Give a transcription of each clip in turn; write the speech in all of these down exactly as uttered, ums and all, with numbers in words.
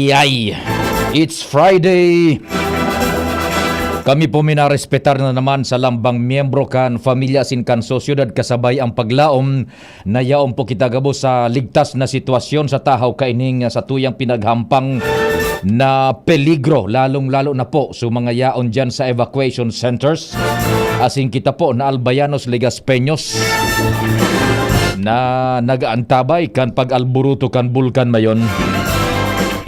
Ay, it's Friday. Kami po minarespetar na naman sa lambang miyembro kan pamilya asin kan sosyedad kasabay ang paglaom na yaon po kita gabos sa ligtas na sitwasyon sa tahaw kaining sa tuyang pinaghampang na peligro, lalong-lalo na po sa mga yaon dyan sa evacuation centers. Asin kita po na Albayanos Legaspeños na nag-aantabay kan pag-alburuto kan bulkan mayon.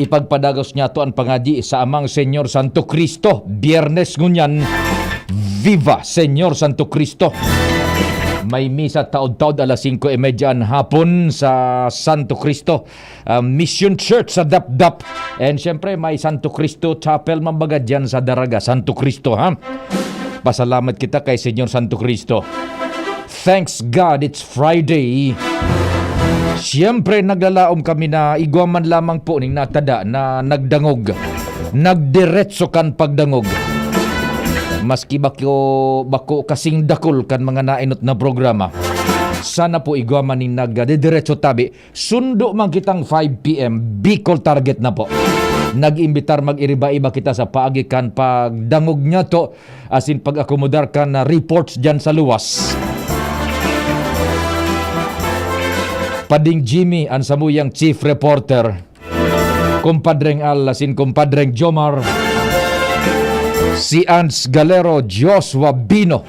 Ipagpadagos niyato an pangadyi sa Amang Señor Santo Cristo, Biyernes ngunyan. Viva Señor Santo Cristo! May misa taod-taod alas singko y medya an hapon sa Santo Cristo, ah, Mission Church sa Dapdap. And syempre, may Santo Cristo Chapel, mambaga dyan sa Daraga, Santo Cristo, ha? Pasalamat kita kay Señor Santo Cristo. Thanks God, it's Friday. Siyempre, naglalaom kami na igwa man lamang po ning natada na nagdangog. Nagdiretso kan pagdangog. Maski bako, bako kasing dakul kan mga nainot na programa. Sana po igwa man ning nagdidiretso tabi. Sundo man kitang five P M, Bicol target na po. Nag-imbitar mag-iriba-iba kita sa paagi kan pagdangog niyato asin pag-akomodar kan, ah, reports diyan sa luwas. Pading Jimmy, an samuyang chief reporter. Kumpadreng Al asin Kumpadreng Jomar. Si Ans Galero, Joshua Bino.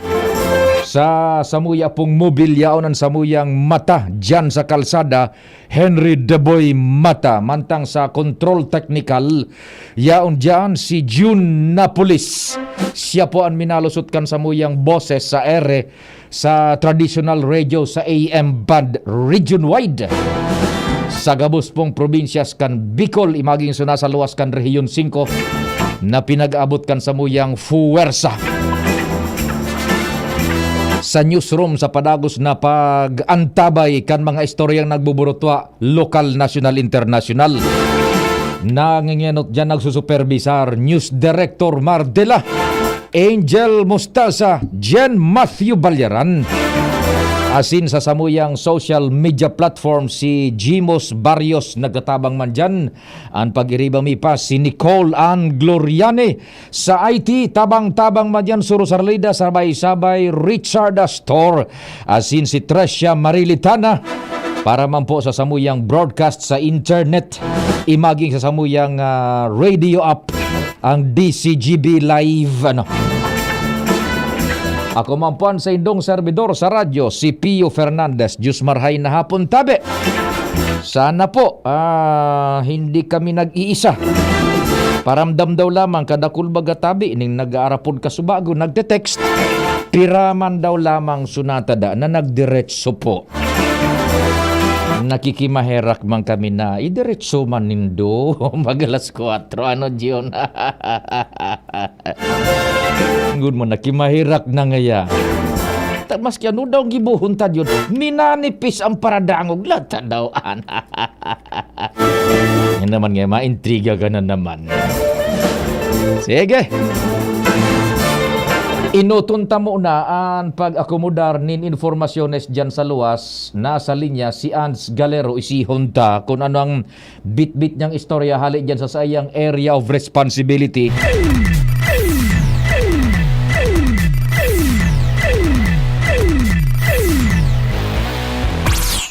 Sa samuya pong mobilyaon an samuyang mata diyan sa kalsada, Henry Deboy Mata. Mantang sa control technical, yaon diyan si June Napolis. Siya po an minalusot kan samuyang boses sa ere sa traditional radio sa A M band region-wide. Sa gabos pong probinsyas kan Bicol, imaging suna sa luwas kan Rehiyon singko na pinag-abot kan samuyang fuwersa. Sa newsroom, sa padagos na pag-antabay kan mga istoryang nagbuburutwa, lokal, nasyonal, internasyonal. Nangingenot diyan, nagsusuperbisar, News Director Mardela, Angel Mostaza, Jen Matthew Balyaran. Asin sa samuyang social media platform, si Jimos Barrios nagtatabang man diyan. An pag-iriba mi pa, si Nicole Ann Gloriani. Sa I T, tabang-tabang man diyan, Suro Sarlida, sabay-sabay, Richard Astor, asin si Trecia Marilitana. Para man po sa samuyang broadcast sa internet, imaging sa samuyang, ah, radio app, ang D C G B Live, ano. Ako man po an saindong serbidor sa radyo, si Pio Fernandez. Diyos marhay na hapon, tabi. Sana po, ah, hindi kami nag-iisa. Paramdam daw lamang, kadakul baga tabi ning nag-aarapod kasubago, nagte-text. Pira man daw lamang sunata da na nagdiretso po. Nakikimaherak man kami na idiretso man nindo mag alas kwatro. Ano, Gion? Good mo, nakimaherak na ngaya. Ta-, maski ano daw ang gibohon ta, Diyon, minanipis ang paradangog, lata daw, ana. Yan naman nga, maintriga ka na naman. Sige. Inuton ta muna an pag-akomodar nin informasyones diyan sa luwas. Nasa linya si Ans Galero. Isihon ta kung ano ang bitbit niyang istorya hali diyan sa saiyang area of responsibility.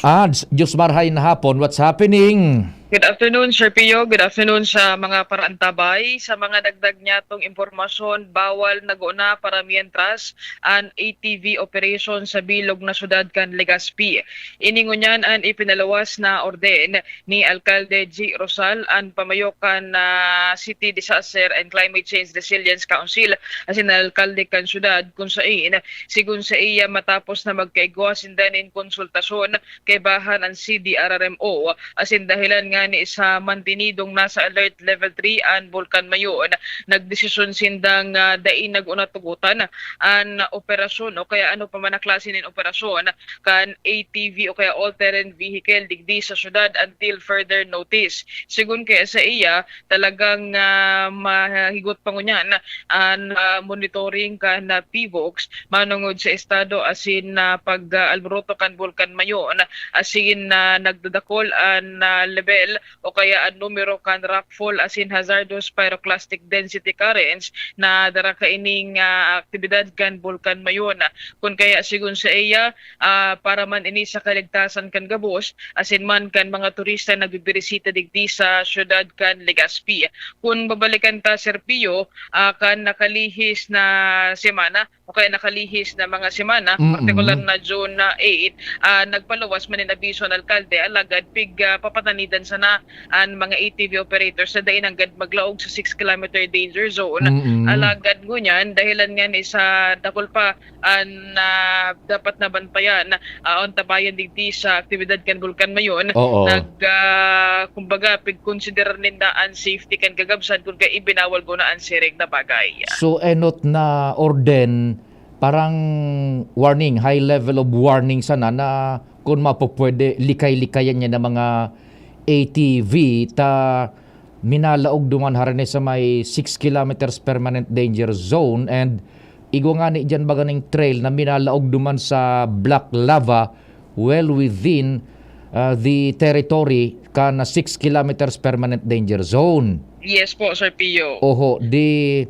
Ans, Diyos marhay na hapon. What's happening? Good afternoon, Sir Pio. Good afternoon sa mga paraantabay. Sa mga dagdag niyatong impormasyon, bawal naguna para mientras an A T V operation sa bilog na syudad kan Legazpi. Ini ngunyan an ipinaluwas na orden ni Alkalde G Rosal, an pamayo kan, ah, City Disaster and Climate Change Resilience Council, asin an alkalde kan syudad, kun sain, sigon sa iya, matapos na magkaigwa sinda nin konsultasyon kaibahan an C D R R M O, asin dahilan ngani sa mantenidong nasa alert level three an Bulkan Mayon, nagdesisyon sindang, ah, dai nag-una tugotan an operasyon o kaya ano pa man na klase nin operasyon kan A T V o kaya all-terrain vehicle digdi sa syudad until further notice. Sigon kaya sa iya, talagang, ah, mahigot pa ngunyan an, ah, monitoring kan, ah, PHIVOLCS manongod sa estado asin, ah, pag-alboroto kan Bulkan Mayon, asin, ah, nagdadakol an, ah, lebel o kaya an numero kan rockfall asin hazardous pyroclastic density currents na dara kaining, ah, aktibidad kan Bulkan Mayon. Kun kaya, sigon sa iya, ah, para man ini sa kaligtasan kan gabos asin man kan mga turista nagbibirisita digdi sa siyudad kan Legazpi. Kun babalikan ta, Sir Pio, ah, kan nakalihis na semana o kaya nakalihis na mga semana, Mm. partikular na June na eight, ah, nagpaluwas man nin abiso an alkalde, alagad pig, ah, papatanidan sana an mga A T V operators na dai nanggad maglaog sa six kilometer danger zone. Mm. Alagad ngunyan, dahilan nga ni sa dakul pa an, ah, dapat na bantayan, ah, o antabayan digdi sa aktibidad kan Bulkan Mayon, Oo. nag, ah, kumbaga, pigkonsiderar ninda an safety kan gagabsan kun kaya ibinawal guna an siring na bagay. So, enot na orden, parang warning, high level of warning sana na kun mapupwede, likay-likayan niya na mga A T V ta minalaog duman harani sa may six kilometers permanent danger zone and igwa ngani diyan baga ning trail na minalaog duman sa black lava well within, ah, the territory kan six kilometers permanent danger zone. Yes po, Sir Pio. Oho, di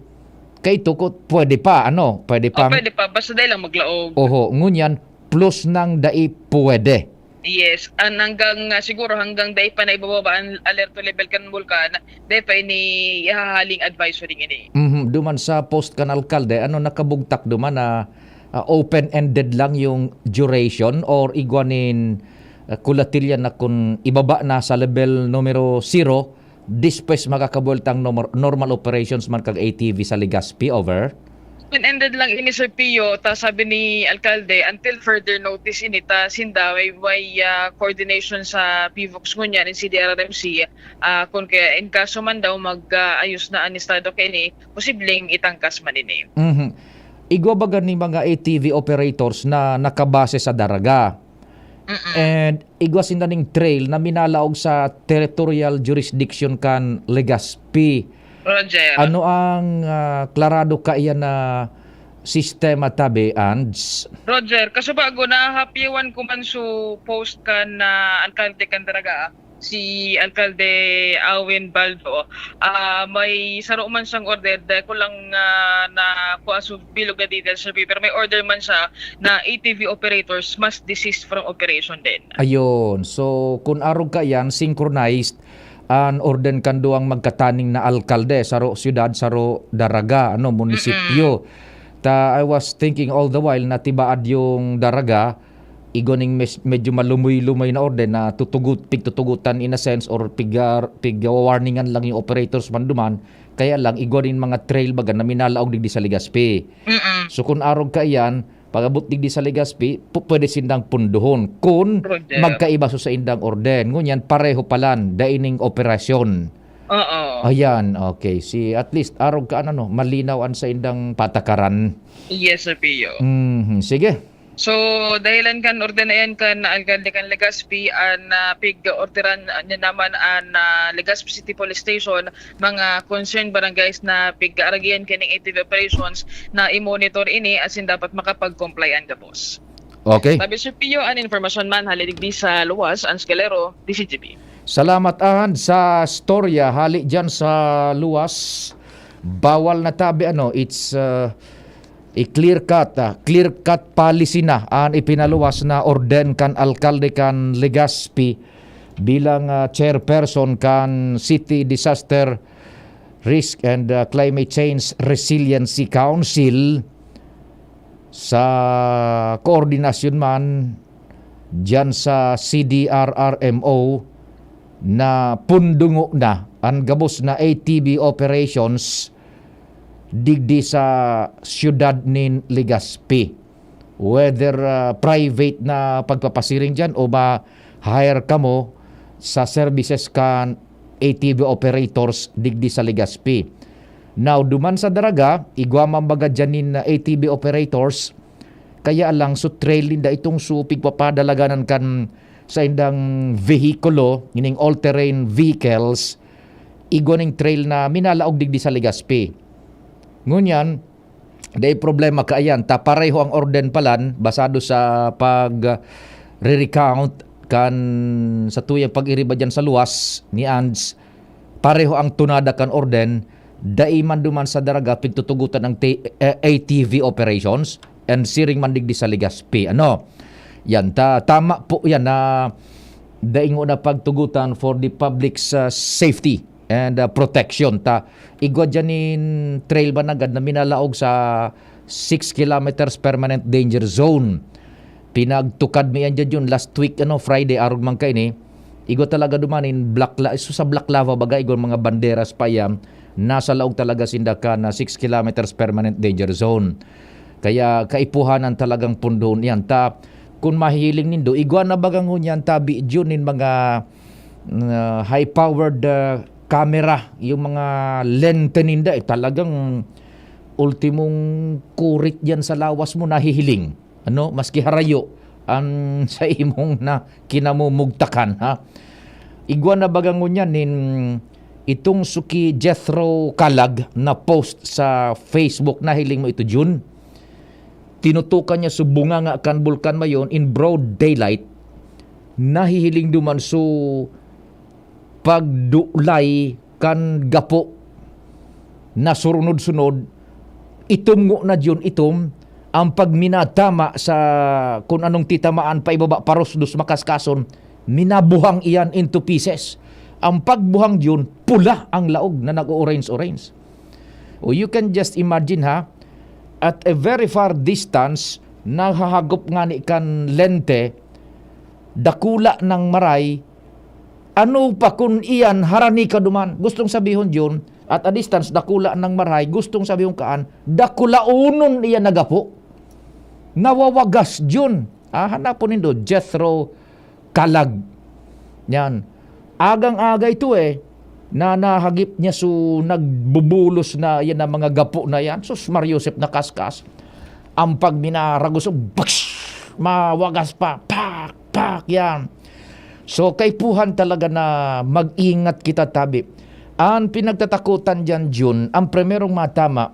kaito ko pwede pa, ano, pwede Oh, pang pwede pa. Basta dai lang maglaog. Oho, ngunyan, plus nang dai pwede. Yes, an hanggang, ah, siguro hanggang dai pa naibababa an alerto level kan bulkan, dai pa ini ihahaling advisory ini. Mhm, duman sa post kan alkalde, ano, nakabugtak duman na, ah, open-ended lang yung duration or igwa nin, ah, kulatilya na kun ibaba na sa level numero zero, despues makakabuwelta ang nomor-, normal operations man kag A T V sa Legazpi, over? Open-ended lang ini, Sir Pio, ta sabi ni alkalde, until further notice ini, ta sinda may, may, ah, coordination sa PHIVOLCS ngunyan, in C D R R M C, ah, kun kaya in kaso man daw mag, ah, ayos na an estado kaini, posibleng itangkas man ini. Mhm. Igwa baga ni mga A T V operators na nakabase sa Daraga. Mm-mm. And igwa sinda ning trail na minalaog sa territorial jurisdiction kan Legazpi. Roger. Ano ang, ah, klarado kaiyan na sistema tabi, Ands? Roger, kasubago, nahapyawan ko man su post kan, ah, alkalde kan Daraga, si Alkalde Awen Baldo. Ah, may saro man siyang order, dai ko lang, ah, nakua su bilog na details, Sir P, pero may order man siya na A T V operators must desist from operation din. Ayun. So, kun arog kaiyan, synchronized an orden kan duwang magkataning na alkalde, saro syudad, saro Daraga, ano, munisipyo. Mm-mm. Ta, I was thinking all the while na tibaad yung Daraga, igwa ning mes-, medyo malumoy-lumoy na orden na tutugot-, pigtutugutan in a sense or pigar-, pigwa-warningan lang yung operators man duman, kaya lang igwa nin mga trail baga na minalaog digdi sa Legazpi. Mm-mm. So, kun arog kaiyan, pag-abot digdi sa Legazpi, pu-, pwede sindang punduhon kun Roger. Magkaiba sa saindang orden. Ngunyan, pareho palan, dai ning operasyon. Oo. Ayan, okay. Si, at least, arog ka, ano, no, malinaw an saindang patakaran. Yes, Sir Pio. Mhm, sige. So, dahilan kan orden na yan kan alkalde kan Legazpi, an, ah, pig-orderan niya naman an, ah, Legazpi City Police Station, mga concerned barangays na pig-aaragihan kaning A T V operations na i-monitor ini asin dapat makapag-comply an gabos. Okay. Tabi, Sir Pio, an informasyon man hali digdi sa luwas, Ans Galero, D Z G B. Salamat, Ann, sa storya hali dyan sa luwas. Bawal na tabi, ano, it's, uh, i-clear cut, ah, clear cut policy na an ipinaluwas na orden kan alkalde kan Legazpi bilang, ah, chairperson kan City Disaster Risk and, ah, Climate Change Resiliency Council sa koordinasyon man diyan sa C D R R M O na pundungo na an gabos na A T V operations digdi sa siyudad nin Legazpi. Whether, ah, private na pagpapasiring diyan o ma-hire kamo sa services kan A T V operators digdi sa Legazpi. Now, duman sa Daraga, igwa man baga diyan nin, ah, A T V operators, kaya lang, so trail ninda itong so pigpapadalaganan kan saindang vehikulo, ining all-terrain vehicles, igwa ning trail na minalaog digdi sa Legazpi. Ngunyan, dai problema kaiyan, ta pareho ang orden palan, basado sa pag, ah, re-recount kan satuyang pag-iriba diyan sa luwas ni Ands, pareho ang tunada kan orden, dai man duman sa daraga pigtutugotan ang T-, eh, A T V operations and siring man digdi sa Legazpi. Ano? Yan, ta-, tama po yan na dai ngona pagtugotan for the public's, uh, safety and, uh, protection. Ta, igwa dyan nin trail ba nagad na minalaog sa six kilometers permanent danger zone. Pinagtukad mi yan dyan yun last week, ano, Friday, arog man kaini. Igwa talaga duman in black la-, so sa black lava baga, igwa mga banderas pa yan. Nasa laog talaga sinda kan six kilometers permanent danger zone. Kaya kaipuhanan talagang pundoon yan. Ta, kung mahihiling nindo, igwa na baga ngunyan tabi dyan nin mga, uh, high-powered, uh, camera, yung mga lente ninda, eh, talagang ultimong kurit yan sa lawas mo, nahihiling. Ano, maski harayo ang sa imong na kinamumugtakan, ha? Igwa na baga ngunyan nin itong suki Jethro Kalag na post sa Facebook, nahiling mo ito, Jun? Tinutukan niya so bunganga kan Bulkan Mayon in broad daylight, nahihiling duman so pagdulay kan gapo na surunod-sunod, itom ngo na diyon itom, ang pagminatama sa kun anong titamaan pa ibaba, parusdos, makaskason, minabuhang iyan into pieces. Ang pagbuhang diyon, pula ang laog na nag-o-orange-orange. O, you can just imagine, ha, at a very far distance, nahahagop ngani kan lente, dakula nang maray, ano pa kun iyan harani ka duman? Gustong sabihon diyon, at a distance, dakula nang maray, gustong sabihon kaan, dakulaonon iyan na gapo. Nawawagas diyon. Ah, hanapon nindo, Jethro Kalag. Yan. Agang-aga ito eh, na nahagip niya so nagbubulos na yan, ang mga gapo na yan. Sus, Mario Joseph, nakaskas. Ang pagminaragos, baksh! Mawagas pa. Pak! Pak! Yan. So, kaipuhan talaga na mag-ingat kita, tabi. Ang pinagtatakutan diyan, Jun, ang primerong matama,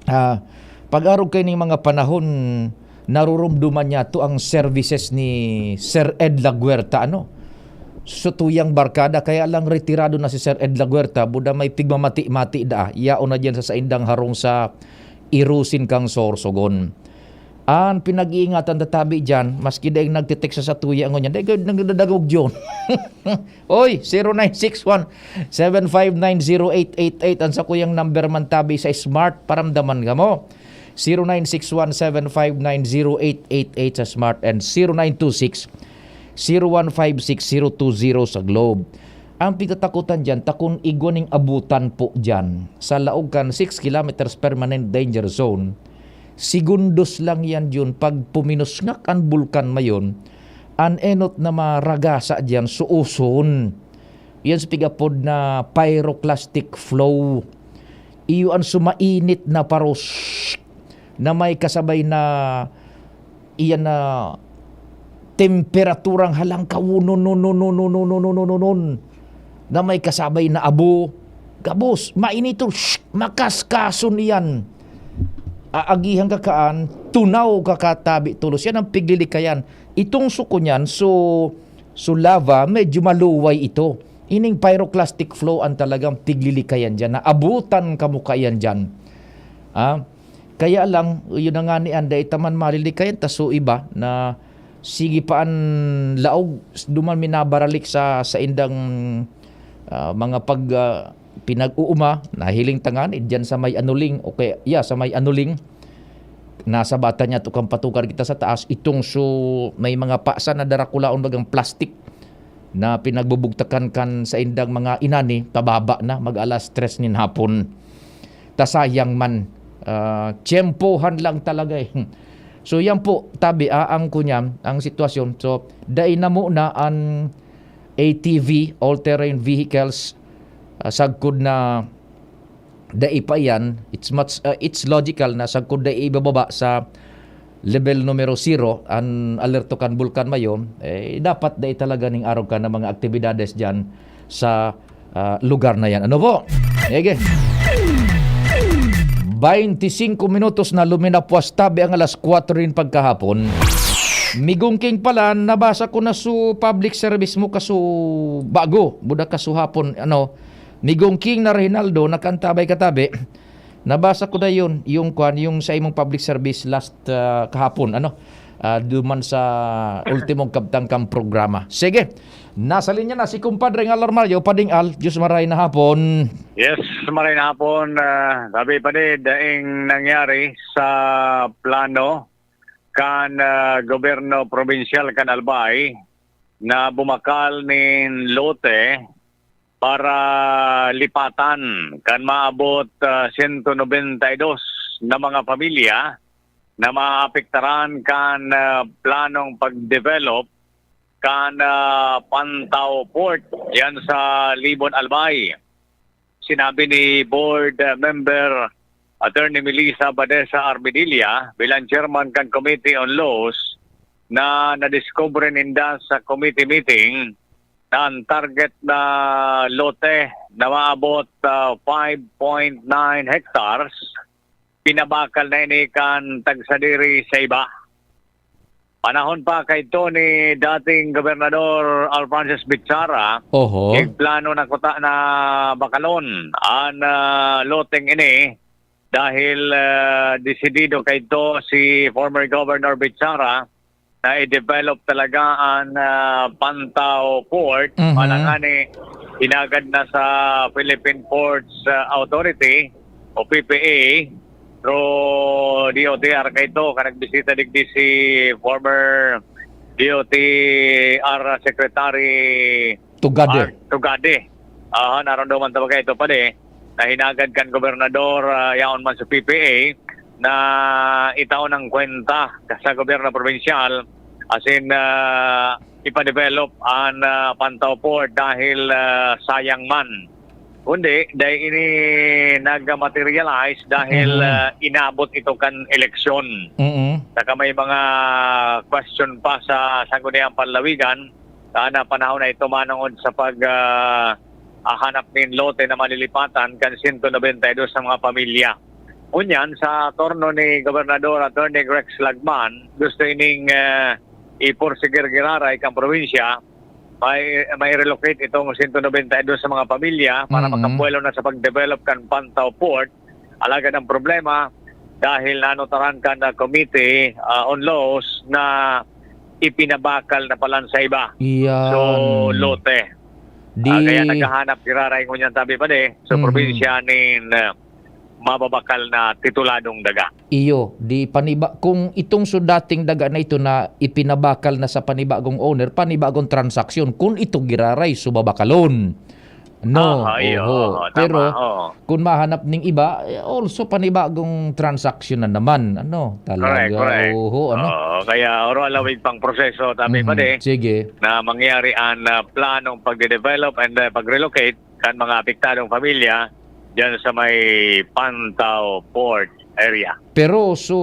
ah, pag-arog kaining mga panahon, narurumduman niya to ang services ni Sir Ed Laguerta, ano? Sa tuyang barkada, kaya lang retirado na si Sir Ed Laguerta, buda may pigmamati-mati da, yaon na diyan sa saindang harong sa Irusin kan Sorsogon. An pinag-iingatan ta tabi diyan, maski daing nagte-text sa satuya ngunyan, dai gayud nagdadangog diyon. Oy, zero nine six one, seven five nine, zero eight eight eight, an sakuyang number man tabi sa Smart, paramdaman kamo. Zero nine six one, seven five nine, zero eight eight eight sa Smart and zero nine two six, zero one five six, zero two zero sa Globe. Ang pigtatakutan diyan, ta kun igwa ning abutan po diyan, sa laog kan six kilometers permanent danger zone, segundos lang yan yun. Pag puminusngak an Bulkan Mayon, an enot na maragasa diyan, suuson. Yan sa pig-apod na pyroclastic flow. Iyo an sumainit na paros na may kasabay na iyan na temperaturang halangkawon na may kasabay na abo. Gabos, mainiton, shh, makaskason iyan. Aagihan ka kaan, tunaw ka katabi tolos. Yan ang piglilikayan. Itong suko niyan, so, so lava, medyo maluway ito. Ining pyroclastic flow ang talagang piglilikayan diyan. Naabutan kamo kaiyan diyan. Ah, kaya lang, yun na nga ni Anday, taman malilikayan ta so iba na sige pa an laog, duman minabaralik sa saindang, ah, mga pag, ah, pinag-uuma, nahiling ta ngani diyan sa may Anuling, o kaya, yeah, sa may Anuling, nasa bata niya to kan patukan kita sa taas, itong so may mga pasa na darakulaon bagang plastic na pinagbubugtakan kan saindang mga inani, pababa na, mag-alas tres nin hapon. Ta sayang man, ah, tiyempohan lang talaga eh. So, yan po, tabi, ah, ang kunyam, ang sitwasyon. So, dai na muna an A T V, all-terrain vehicles, ah, sagkod na dai pa iyan, it's much, ah, it's logical na sagkod dai ibababa sa level numero zero an alerto kan Bulkan Mayon, eh, dapat dai talaga ning arog ka na mga aktibidades diyan sa, ah, lugar na yan. Ano po? Sige. Bainti singko minutos na luminapwas tabi ang alas kwatro nin pagkahapon. Migong King pala, nabasa ko na su public service mo kasu bago, buda kasu hapon, ano, Migong King na Reynaldo, nakaantabay katabi. Nabasa ko na yun, yung kwan, yung sa imong public service last, ah, kahapon, ano, ah, duman sa ultimong kabtang kang programa. Sige, nasa linya na si Kumpadre Ngal Armario. Padre Ngal, Diyos maray na hapon. Yes, maray na hapon. Ah, sabi pa ni, daing nangyari sa plano kan, ah, gobyerno probinsyal kan Albay na bumakal nin lote para lipatan kan maabot, ah, sento nobenta y dos na mga pamilya na maapektaran kan, ah, planong pag-develop kan, ah, Pantao Port, yan sa Libon, Albay. Sinabi ni Board, ah, Member Attorney Melissa Badesa Armedilla bilang Chairman kan Committee on Laws na nadiskubre ninda sa committee meeting na ang target na lote na maabot, ah, five point nine hectares, pinabakal na ini kan tagsadiri sa iba. Panahon pa kaidto ni dating Gobernador Alfrances Bichara, Oho. Nagplano na kuta na bakalon an, ah, loteng ini dahil, ah, desidido kaidto si former Governor Bichara na i-develop talaga an, ah, Pantao Port. Mhm. Alangan, eh, hinagad na sa Philippine Ports, ah, Authority o P P A through D O T R kaito, kan nagbisita digdi si former D O T R Secretary Tugade. Art Tugade. Aha, naramdaman ta ba kaito, padi, na hinagad kan gobernador, ah, yaon man sa P P A, na itao ng kwenta sa gobyerno probinsyal, as in, ah, ipa-develop an, ah, Pantao Port dahil, ah, sayang man. Kundi, dahil ini nag-materialize dahil, Mhm. ah, inabot ito kan eleksyon. Mm. Saka may mga question pa sa Sangguniang Panlawigan, ah, na panahon na ito manongod sa pag, ah, ah, hanap nin lote na malilipatan kan sento nobenta y dos na mga pamilya. Ngunyan, sa turno ni Gobernador Attorney Rex Lagman, gusto ining, ah, ipursige giraray kan probinsya, may, may relocate itong sento nobenta y dos sa mga pamilya para Mm. makapuwelo na sa pag-develop kan Pantao Port. Alagad ang problema, dahil nanutaran kan, ah, Committee, ah, on Laws na ipinabakal na palan sa iba. Iyan. So, lote. Di Ah, kaya naghahanap giraray ngunyan tabi pa di, sa Mhm. probinsya nin, ah, mababakal na tituladong daga. Iyo, di paniba-, kung itong so dating daga na ito na ipinabakal na sa panibagong owner, panibagong transaksyon, kung ito giraray, so babakalon. No, Aha, iyo, oho. oo, tama, Pero oo. kung mahanap ning iba, eh, also panibagong transaksyon na naman. Ano, Correct, talaga, correct. oho, ano? Oo, kaya oro alawig pang proseso, tabi Mhm, pa di, sige. na mangyari ang, ah, planong pagde-develop and, ah, pag-relocate kan mga apektadong pamilya diyan sa may Pantao Port area. Pero so,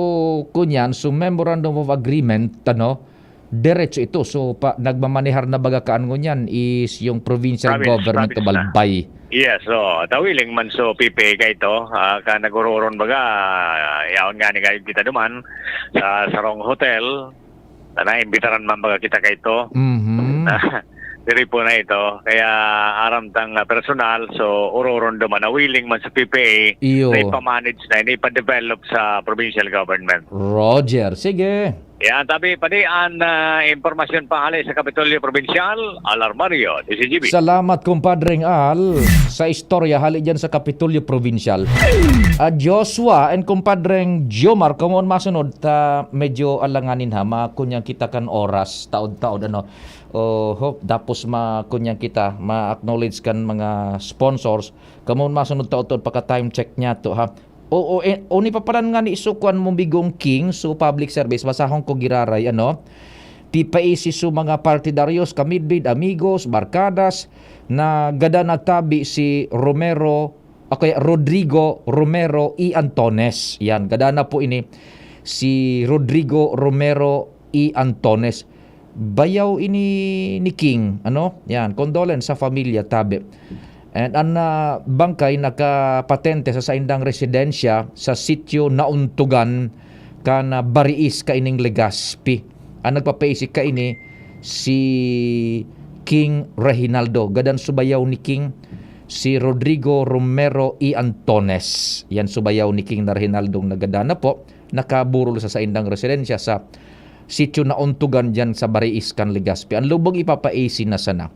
kunyan, so memorandum of agreement, ano, diretso ito. So, pa, nagmamanehar na baga kaan ngunyan is yung provincial Province, government province of na. Albay. Yes, so, tawiling man so P P A ka ito, ah, ka nag-uroron baga, ah, yaon nga ni kayo kita duman sa sarong hotel, na naimbitaran man baga kita ka ito. Mhm. Diri po na ito. Kaya aram tang, ah, personal, so, uroron duman na willing man sa P P A Iyo. na ipamanage na, na ipa-develop sa provincial government. Roger, sige. Yan, tabi pa di an, ah, impormasyon pa hali sa Kapitolyo Probinsyal, Alarmario, D C G B. Salamat, Kumpadreng Al, sa istorya hali dyan sa Kapitolyo Probinsyal. Ah, Joshua and Kumpadreng Jomar, kung masunod, ta medyo alanganin ha, makunyan kita kan oras, taod-taod, ano. Oho, tapos makunyan kita, ma-acknowledge kan mga sponsors. Kamo masunod taod-taod, paka-time check niya to, ha. O, o, eh, o, ni paparan nga ni so kuan mo, Bigong King, so public service, basahon ko giraray, ano? Pipaisi so mga partidaryos, kamidbid, amigos, barkadas, na gada natabi si Romero, o kaya Rodrigo Romero y Antones. Yan, gada na po ini si Rodrigo Romero y Antones. Bayaw ini ni King, ano? Yan, condolence sa pamilya, tabi. And an, ah, bangkay nakapatente sa saindang residensya sa sitio Nauntugan kan, ah, Bariis kaining Legazpi. Ang nagpapaisi kaini si King Reginaldo, gadan subayaw ni King si Rodrigo Romero y Antones. Yan subayaw ni King na Reginaldo, nagadan na po, nakaburol sa saindang residensya sa Sitio Nauntugan diyan sa Bariis kan Legazpi. Ang lubong ipapaisi na sana.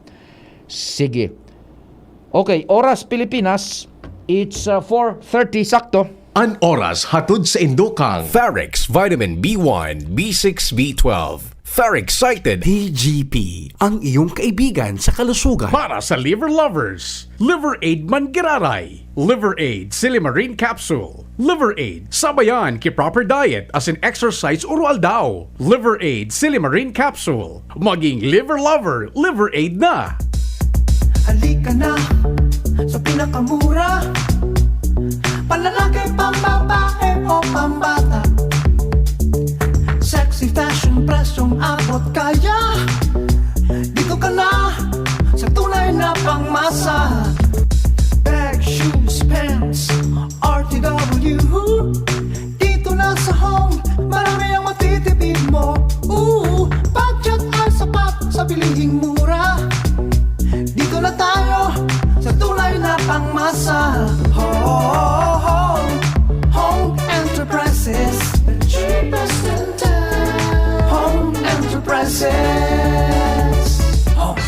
Sige. Okay, oras Pilipinas, it's uh, four thirty sakto. An oras hatod sa indokang Farex Vitamin B one, B six, B twelve. Farex Excited. D G P, ang iyong kaibigan sa kalusugan. Para sa liver lovers, Liver Aid Manggiraray, Liver Aid Silimarin Capsule, Liver Aid sabayan ki proper diet asin exercise oro-aldaw, Liver Aid Silimarin Capsule. Maging liver lover, Liver Aid na! Halika na sa pinakamura. Panlalaki, pambabae o pambata. Sexy fashion, presyong abot kaya. Dito ka na sa tunay na pangmasa. Bag, shoes, pants, R T W. Dito na sa Home, marami ang matitipid mo. Ooh, budget ay sapat sa bilihing mura. Dito na tayo sa tunay na pangmasa. Home, Home Enterprises, the cheapest in town. Home Enterprises. Home.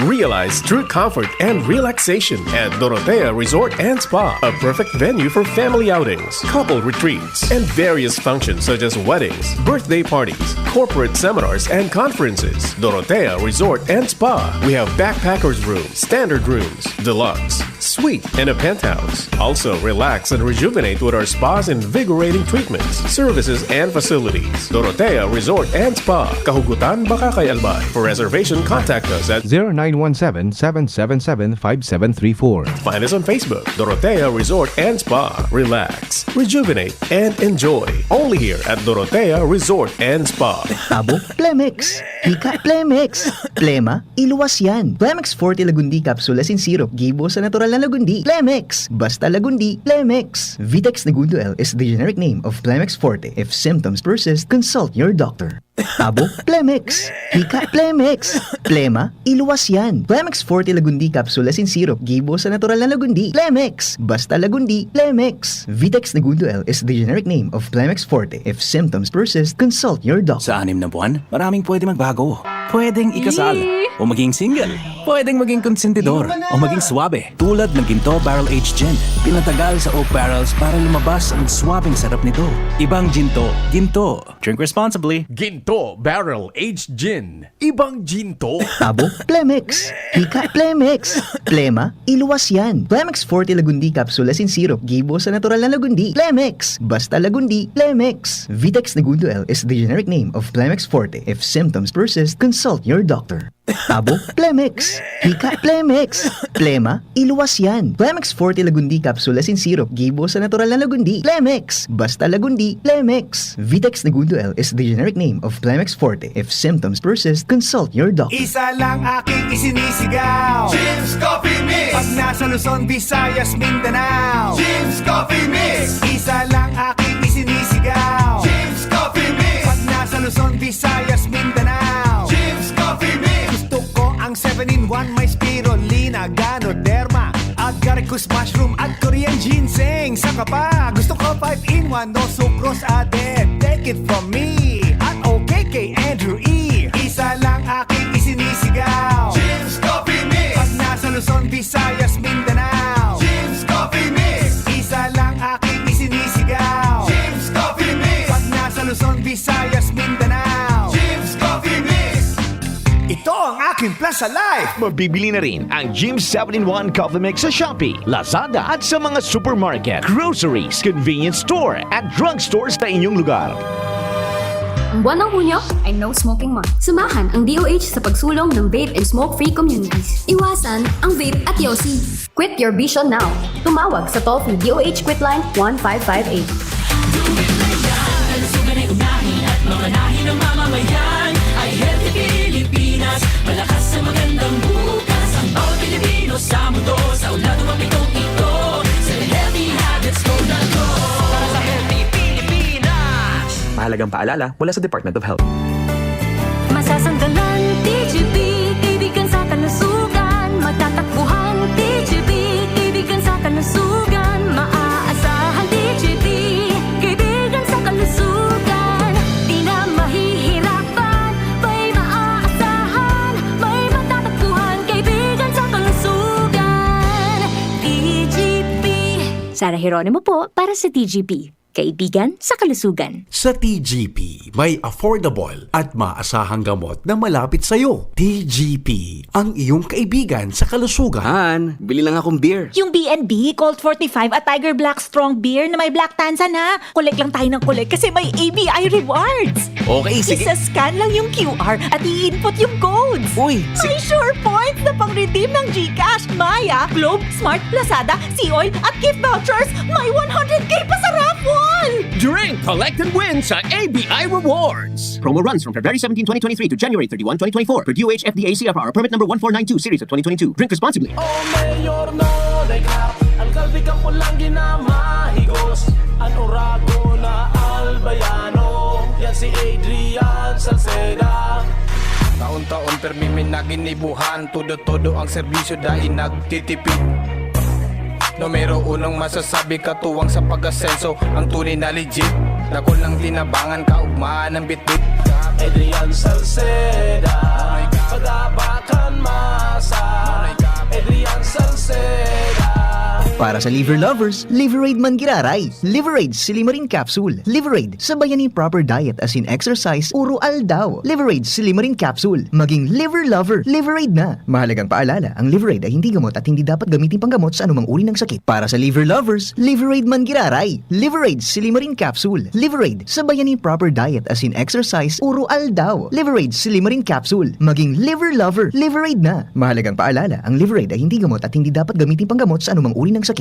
Realize true comfort and relaxation at Dorotea Resort and Spa, a perfect venue for family outings, couple retreats, and various functions such as weddings, birthday parties, corporate seminars, and conferences. Dorotea Resort and Spa. We have backpackers room, standard rooms, deluxe, suite, and a penthouse. Also, relax and rejuvenate with our spa's invigorating treatments, services, and facilities. Dorotea Resort and Spa, Kahugutan, Bacacay, Albay. For reservation, contact us at zero nine one seven, seven seven seven, five seven three four. Find us on Facebook, Dorotea Resort and Spa. Relax, rejuvenate, and enjoy. Only here at Dorotea Resort and Spa. Tabo, Plemex. Hika, Plemex. Plema, iluwas yan. Plemex Forte Lagundi Capsule asin Syrup, gibo sa natural na Lagundi. Plemex! Basta Lagundi, Plemex! Vitex Negundo L is the generic name of Plemex Forte. If symptoms persist, consult your doctor. Tabo, Plemex! Hika, Plemex! Plema, iluwas yan. Plemex Forte Lagundi Capsule asin Syrup, gibo sa natural na Lagundi. Plemex! Basta Lagundi, Plemex! Vitex Negundo L is the generic name of Plemex Forte. If symptoms persist, consult your doctor. Sa anim na buwan, maraming pwede magbago. Pwedeng ikasal, Yee! O maging single. Pwedeng maging konsentidor, o maging swabe. Tulad ng Ginto Barrel Aged Gin. Pinatagal sa oak barrels para lumabas ang swabeng sarap nito. Ibang Ginto. Ginto. Drink responsibly. Ginto Barrel Aged Gin. Ibang Ginto. Tabo, Plemex. Hika, Plemex. Plema, iluwas yan. Plemex Forte Lagundi Capsule asin Syrup, gibo sa natural na Lagundi. Plemex. Basta Lagundi, Plemex. Vitex Negundo L is the generic name of Plemex Forte. If symptoms persist, consult your doctor. Tabo, Plemex. Hika, Plemex. Plema, iluwas yan. Plemex Forte Lagundi Capsule asin Syrup, gibo sa natural na Lagundi. Plemex. Basta Lagundi, Plemex. Vitex Negundo L is the generic name of Plemex Forte. If symptoms persist, consult your doctor. Isa lang aking isinisigaw. Jim's Coffee Mix. Pag nasa Luzon, Visayas, Mindanao. Jim's Coffee Mix. Isa lang aking isinisigaw. Jim's Coffee Mix. Pag nasa Luzon, Visayas, Mindanao. Jim's Coffee Mix. Gusto ko ang seven-in-one, may spirulina, ganoderma, agaricus mushroom at Korean ginseng. Saka pa, gusto ko five-in-one, no sucrose added. Take it from me, at okay kay Andrew E. Isa lang aking isinisigaw. Jim's Coffee Mix. Pag nasa Luzon, Visayas, Mindanao. Jim's Coffee Mix. Isa lang aking isinisigaw. Jim's Coffee Mix. Pag nasa Luzon, Visayas, Mindanao. Jim's Coffee Mix. Ito ang aking Plaza Life. Mabibili na rin ang Jim's seven-in-one Coffee Mix sa Shopee, Lazada at sa mga supermarket, groceries, convenience store at drugstore sa inyong lugar. Ang buwan ng Hunyo ay No Smoking Month. Samahan ang D O H sa pagsulong ng vape and smoke-free communities. Iwasan ang vape at yosi. Quit your vision now. Tumawag sa toll-free D O H Quitline one five five eight. Kalusugan ay unahin at mamanahin ng mamamayan. Ay healthy Pilipinas, malakas sa magandang bukas. Ang bawat Pilipino sa mundo, sa ulad ng mapitong ito. Sa healthy habits, go na go. Para sa healthy Pilipinas. Mahalagang paalala mula sa Department of Health. Sanggalan, T G P, kaibigan sa kalusugan. Matatakbuhan, T G P, kaibigan sa kalusugan. Maaasahan, T G P, kaibigan sa kalusugan. Di na mahihirapan, may maaasahan, may matatakbuhan, kaibigan sa kalusugan. T G P. Sara Geronimo po para sa T G P. Kaibigan sa kalusugan. Sa T G P, may affordable at maasahang gamot na malapit sa'yo. T G P, ang iyong kaibigan sa kalusugan. Han, bili lang akong beer. Yung B N B, Colt forty-five at Tiger Black Strong Beer na may Black Tanzan, ha? Collect lang tayo ng collect kasi may A B I rewards. Okay, sige. Isa-scan lang yung Q R at i-input yung codes. Uy, sige. May sure points na pang-redeem ng GCash, Maya, Globe, Smart, Lazada, Sea Oil at gift vouchers. May one hundred K pa sa raffle! Drink, collect, and win sa A B I Rewards. Promo runs from February seventeen, twenty twenty-three to January thirty-one, twenty twenty-four. Per D O H F D A C F R permit number one four nine two series of twenty twenty-two. Drink responsibly. O Mayor Nonoy Cap, ang kalbi kang pulang ginamahigos. An oragon na albayano, yan si Adrian Salceda. Taon-taon permi mi naginibuhan, todo-todo ang serbisyo dai nagtitipid. Numero unong masasabi katuwang sa pag-asenso, ang tunay na legit. Dakul ng tinabangan, kaugmaan ng bitbit. Adrian Salceda, pag-abakan masa. Adrian Salceda. Para sa liver lovers, Liverade man giraray. Liverade Silimarin Capsule. Liverade, sabayan ni proper diet asin exercise uro aldaw. Liverade Silimarin Capsule. Maging liver lover, Liverade na. Mahalagang paalala, ang Liverade ay hindi gamot at hindi dapat gamitin panggamot sa anumang uri ng sakit. Para sa liver lovers, Liverade man giraray. Liverade Silimarin Capsule. Liverade, sabayan ni proper diet asin exercise uro aldaw. Liverade Silimarin Capsule. Maging liver lover, Liverade na. Mahalagang paalala, ang Liverade ay hindi gamot at hindi dapat gamitin panggamot sa anumang uri ng sakit.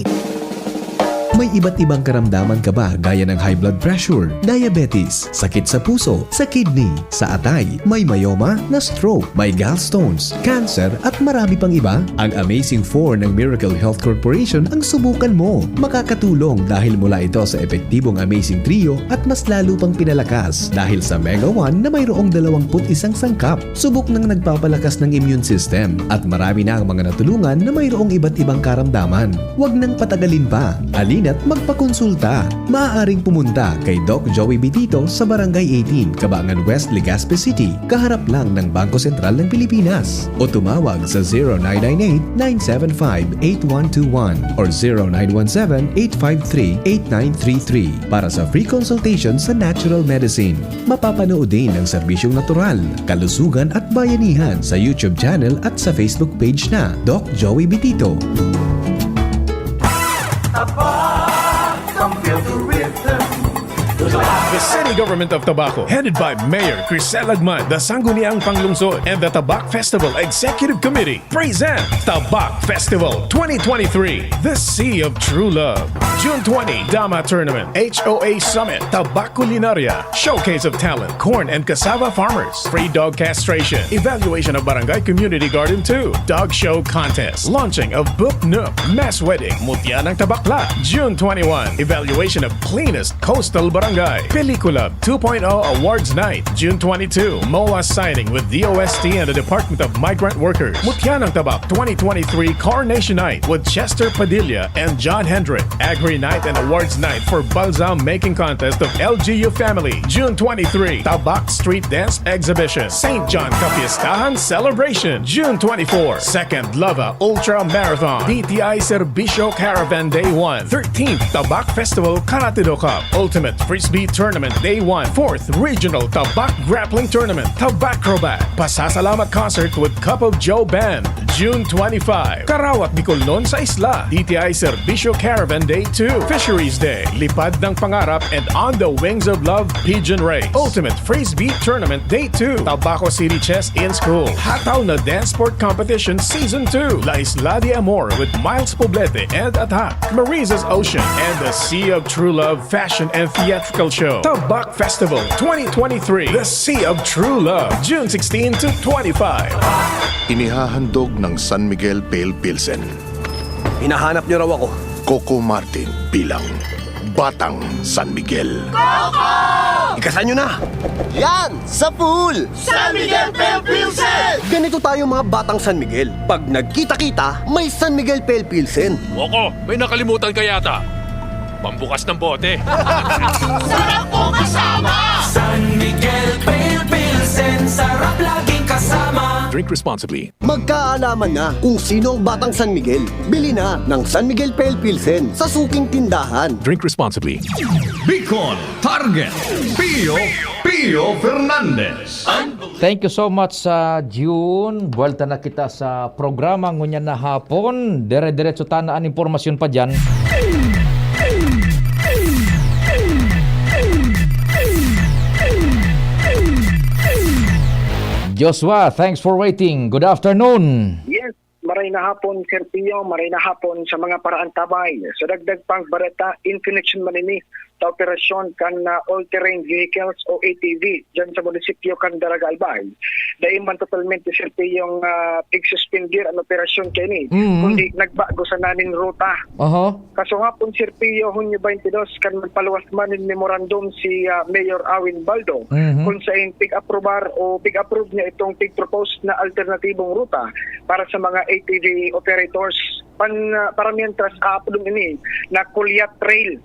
May iba't ibang karamdaman ka ba, gaya ng high blood pressure, diabetes, sakit sa puso, sa kidney, sa atay, may myoma, na-stroke, may gallstones, cancer, at marami pang iba? Ang Amazing Four ng Miracle Health Corporation ang subukan mo. Makakatulong dahil mula ito sa epektibong Amazing Trio at mas lalo pang pinalakas dahil sa Mega One na mayroong dalawampu't isang sangkap. Subok nang nagpapalakas ng immune system at marami na ang mga natulungan na mayroong iba't ibang karamdaman. Huwag nang patagalin pa. Halina't magpakonsulta. Maaaring pumunta kay Doc Joey Bitito sa Barangay eighteen, Cabangan West, Legazpi City, kaharap lang ng Bangko Sentral ng Pilipinas. O tumawag sa zero nine nine eight, nine seven five, eight one two one or zero nine one seven, eight five three, eight nine three three para sa free consultation sa natural medicine. Mapapanood din ang serbisyong natural, kalusugan at bayanihan sa YouTube channel at sa Facebook page na Doc Joey Bitito. The City Government of Tabaco, headed by Mayor Crisel Agman, the Sangguniang Panglungsod, and the Tabak Festival Executive Committee, present Tabak Festival twenty twenty-three, The Sea of True Love. June twenty, Dama Tournament, H O A Summit, Tabak Culinaria, Showcase of Talent, Corn and Cassava Farmers, Free Dog Castration, Evaluation of Barangay Community Garden two, Dog Show Contest, Launching of Book Nook, Mass Wedding, Mutya ng Tabakla, June twenty-one, Evaluation of Cleanest Coastal Barangay, Pelikula two point oh Awards Night, June twenty-two, MOA Signing with D O S T and the Department of Migrant Workers, Mutya ng Tabak twenty twenty-three Carnation Night with Chester Padilla and John Hendrick, Agri Night and Awards Night for Balsam Making Contest of L G U Family, June twenty-three, Tabak Street Dance Exhibition, Saint John Kapiestahan Celebration, June twenty-four, Second Lava Ultra Marathon, D T I Serbisyo Caravan Day one, thirteenth Tabak Festival Karate Do Cup, Ultimate Frisbee Tournament Day one, fourth Regional Tabak Grappling Tournament, Tabacrobat, Pasasalamat Concert with Cup of Joe Band, June twenty-five, Karawat Bicolnon sa Isla, D T I Serbisyo Caravan Day two, Fisheries Day, Lipad ng Pangarap and On the Wings of Love Pigeon Race, Ultimate Frisbee Tournament Day two, Tabaco City Chess in School, Hataw na Dance Sport Competition Season two, La Isla de Amor with Miles Poblete and Attack, Mariza's Ocean, and the Sea of True Love Fashion and Theatrical Show, Tabak Festival twenty twenty-three, The Sea of True Love, June sixteen to twenty-five. Inihahandog ng San Miguel Pale Pilsen. Hinahanap niyo raw ako. Coco Martin bilang Batang San Miguel. Ikasan nyo na! Yan! Sa pool! San Miguel Pale Pilsen! Ganito tayo, mga batang San Miguel. Pag nagkita-kita, may San Miguel Pale Pilsen. Woko, may nakalimutan ka yata. Pambukas ng bote. Sarap ko kasama! San Miguel Pale Pilsen, sarap laging kasama. Drink responsibly. Magkaalaman na kung sino ang batang San Miguel. Bili na ng San Miguel Pale Pilsen sa suking tindahan. Drink responsibly. Bicol Target, Pio, Pio Fernandez. Thank you so much, sa June. Buwelta na kita sa programa ngunyan na hapon. Dire-diretso ta na an impormasyon pa diyan. Joshua, thanks for waiting. Good afternoon. Yes, maray na hapon, Sir Pio, maray na hapon sa mga paraantabay. Sa dagdag pang bareta, in connection man ini sa operasyon kan ah, all-terrain vehicles o A T V dyan sa munisipyo kan Daraga Albay. Dai man totalmente, Sir Pio, yung ah, pigsuspindir ang operasyon kaini, Mm. kundi nagbago sa naning ruta. Oho. Kasugapon, Sir Pio, Hunyo twenty-two, kan nagpaluwas man nin memorandum si ah, Mayor Awin Baldo, Mhm. kung saing pig-aprobar o pig-approve niya itong pig-propose na alternatibong ruta para sa mga A T V operators. Pan, ah, para mientras, aapodon ini na Kulyat Trail.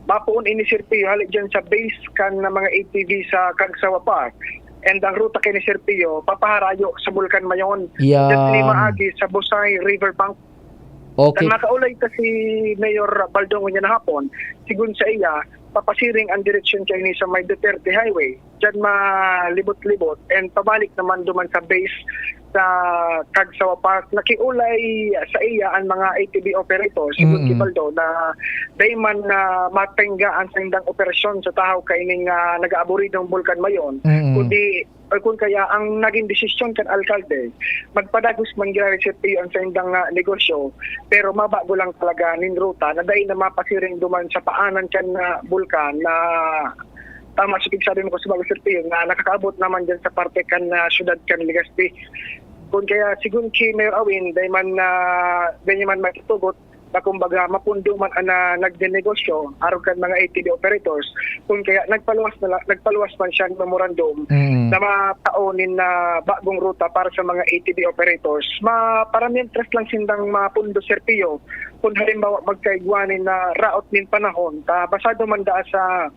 Mapoon ini, Sir Pio, hali dyan sa base kan na mga A T V sa Kagsawa Park. And ang ruta kini, Sir Pio, papaharayo sa Bulkan Mayon. Yan. Dyan ini maagi sa Busay River Bank. Okay. Kan makaulay ta si Mayor Baldo ngunyan na hapon, sigun sa iya, papasiring ang direksyon kaini sa may Duterte Highway. Diyan malibot-libot and pabalik naman duman sa base sa Kagsawa Park. Nakiulay sa iya ang mga A T V operators, sigun Mm. ki Baldo, na dai man na matengga ang saindang operasyon sa tahaw kaining ah, nag-aaburidong Bulkan Mayon, Mm. kundi o kun kaya ang naging desisyon kan alkalde, magpadagos man giraray, Sir Pio, ang saindang ah, negosyo, pero mabago lang talaga nin ruta na dai na mapasiring duman sa paanan kan ah, bulkan na tama sa pigsabi mo, Kusbago, Sir Pio, na nakakaabot naman dyan sa parte kan ah, syudad kan Legazpi. Kun kaya, sigun ki Mayor Awin, dai man na dai man makitugot na kumbaga mapundo man ang ah, nagnenegosyo arog kan mga A T V operators, kun kaya nagpaluwas na la- nagpaluwas man siya ng memorandum Mm. na matao nin ah, bagong ruta para sa mga A T V operators. Ma para mientras lang sindang mapundo, Sir Pio, kung halimbawa magkaigwa nin na raot nin panahon, ta basado man daa sa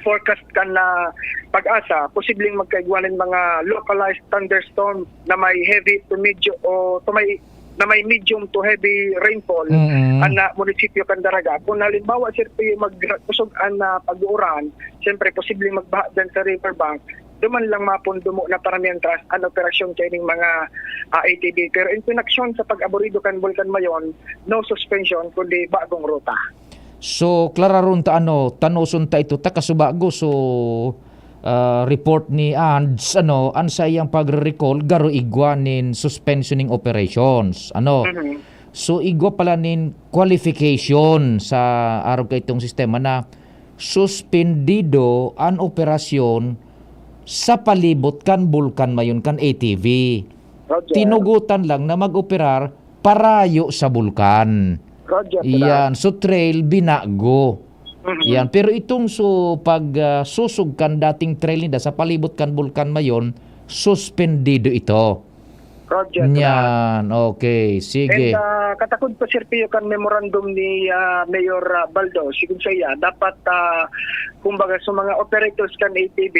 forecast kan na pag-asa, posibleng magkaigwa nin mga localized thunderstorm na may heavy to medium o to may na may medium to heavy rainfall Mm. ang ah, munisipyo kan Daraga. Kung halimbawa, Sir Pio, magkusog ang ah, pag-uuran, siyempre, posibleng magbaha dyan sa riverbank. Duman lang mapundumo na para mientras ang operasyon kaining mga ah, A T V. Pero in connection sa pag-aburido kan Bulkan Mayon, no suspension, kundi bagong ruta. So, klararon ta ano, tanoson ta ito, ta Kasubago. So, ah, report ni Ands, ano, an saiyang pagre-recall, garo igwa nin suspensioning operations. Ano? Mhm. So, igwa pala nin qualification sa arog kaitong sistema na suspendido an operasyon sa palibot kan Bulkan Mayon kan A T V. Roger. Tinugutan lang na mag-operar parayo sa bulkan. Roger, sir. Yan. So, trail, binago. Mhm. Yan. Pero itong so, pag ah, susog kan dating trail nila sa palibot kan Bulkan Mayon, suspendido ito. Roger, sir. Yan. Okay. Sige. And ah, katakod pa, Sir Pio, kan memorandum ni ah, Mayor ah, Baldo, sigun sa iya, dapat, ah, kumbaga, sa mga operators kan A T V,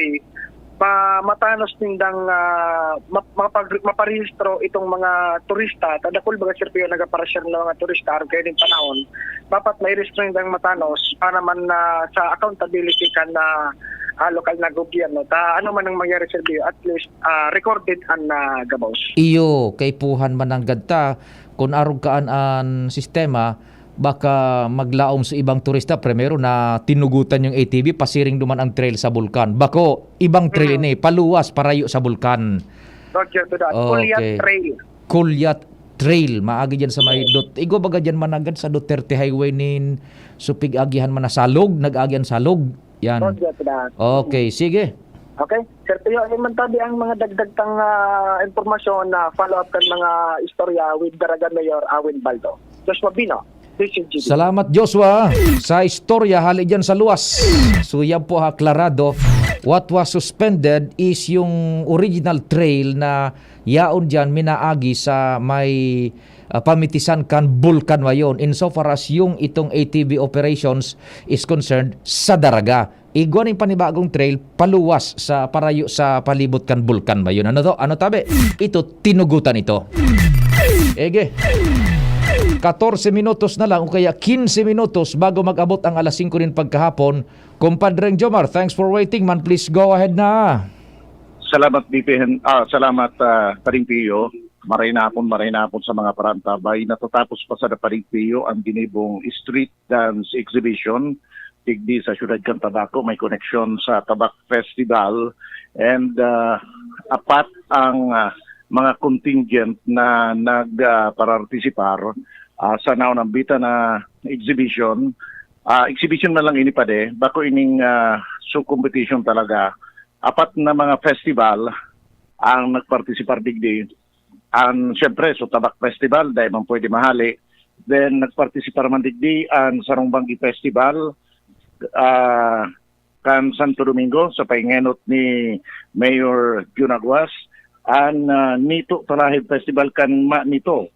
ma matanos nindang ah, ma- mapag- maparehistro itong mga turista. Ta dakul, baga, Sir Pio, nagaparashare na mga turista arog kaining panahon. Dapat mairehistro nindang matanos para man na sa accountability kan ah, ah, lokal na gobyerno. Ta ano man ang mangyari, Sir Pio, at least ah, recorded an ah, gabos. Iyo, kaipuhan man nanggad ta, kun arog kaan an sistema, baka maglaom sa ibang turista, primero na tinugutan yung A T V, pasiring duman ang trail sa bulkan. Bako, ibang trail Mhm. ini, paluwas, parayo sa bulkan. Roger to that. Okay. Kulyat Trail. Kulyat Trail, maagi dyan sa may Dut-, igwa baga dyan managad sa Duterte Highway nin supig agihan man na Salog, nag-agihan Salog. Yan. Roger to that. Okay, sige. Okay, Sir Pio, ayun man tabi ang mga dagdag tang ah, impormasyon na follow-up kan mga istorya with Daraga Mayor Awin Baldo. Joshua Bino, D C G B. Salamat, Joshua, sa istorya hali dyan sa luwas. So, yan po ha, klarado. What was suspended is yung original trail na yaon diyan minaagi sa may, ah, pamitisan kan Bulkan Mayon. Insofar as yung itong A T V operations is concerned sa Daraga, igwa ning panibagong trail paluwas sa parayo sa palibot kan Bulkan Mayon. Ano to? Ano tabi? Ito, tinugutan ito. Ege. Katorse minutos na lang o kaya kinse minutos bago mag-abot ang alas singko nin pagkahapon. Kumpadreng Jomar, thanks for waiting man. Please go ahead na. Salamat, B P N. Ah, salamat, ah, Paring Pio. Maray na hapon, maray na hapon sa mga parantabay. Natatapos pa sa Paring Pio ang ginibong street dance exhibition digdi sa siyudad kan Tabaco. May koneksyon sa Tabak Festival. And ah, apat ang ah, mga contingent na nagparartisipar ah, sa naunang bita na exhibition. Ah, exhibition na lang ini pade, bako ining ah, so competition talaga. Apat na mga festival ang nagpartisipar digdi. Ang, siyempre, so Tabak Festival, dahil man pwede mahali. Then, nagpartisipar man digdi ang Sarong Banggi Festival, ah, kan Santo Domingo, sa paingenot ni Mayor Jun Aguas, ang ah, Nito Talahib Festival kan Ma Nito,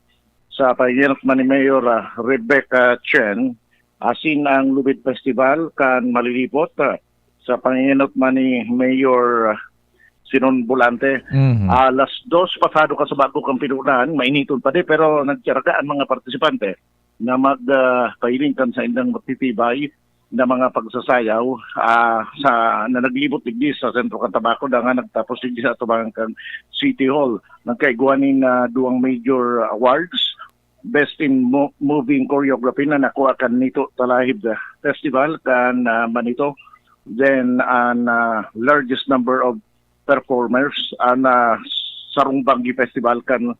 sa paingenot man ni Mayor ah, Rebecca Chen, asin ang Lubid Festival kan Malilipot, ah, sa paingenot man ni Mayor ah, Sinon Volante. Mhm. Alas dos pasado ka sa bago kang pinunahan, mainiton pa di, pero nagtsaraga ang mga partisipante na magpahiling kan sa indang matitibay na mga pagsasayaw ah, sa na naglibot digdi sa sentro kan Tabaco, dangan nagtapos digdi sa atubangan kan City Hall. Nagkaigwa nin ah, duwang major awards, Best in Mo- Moving Choreography na nakuha kan Nito Talahib Festival kan ah, Manito. Then, an ah, largest number of performers, an ah, Sarong Banggi Festival kan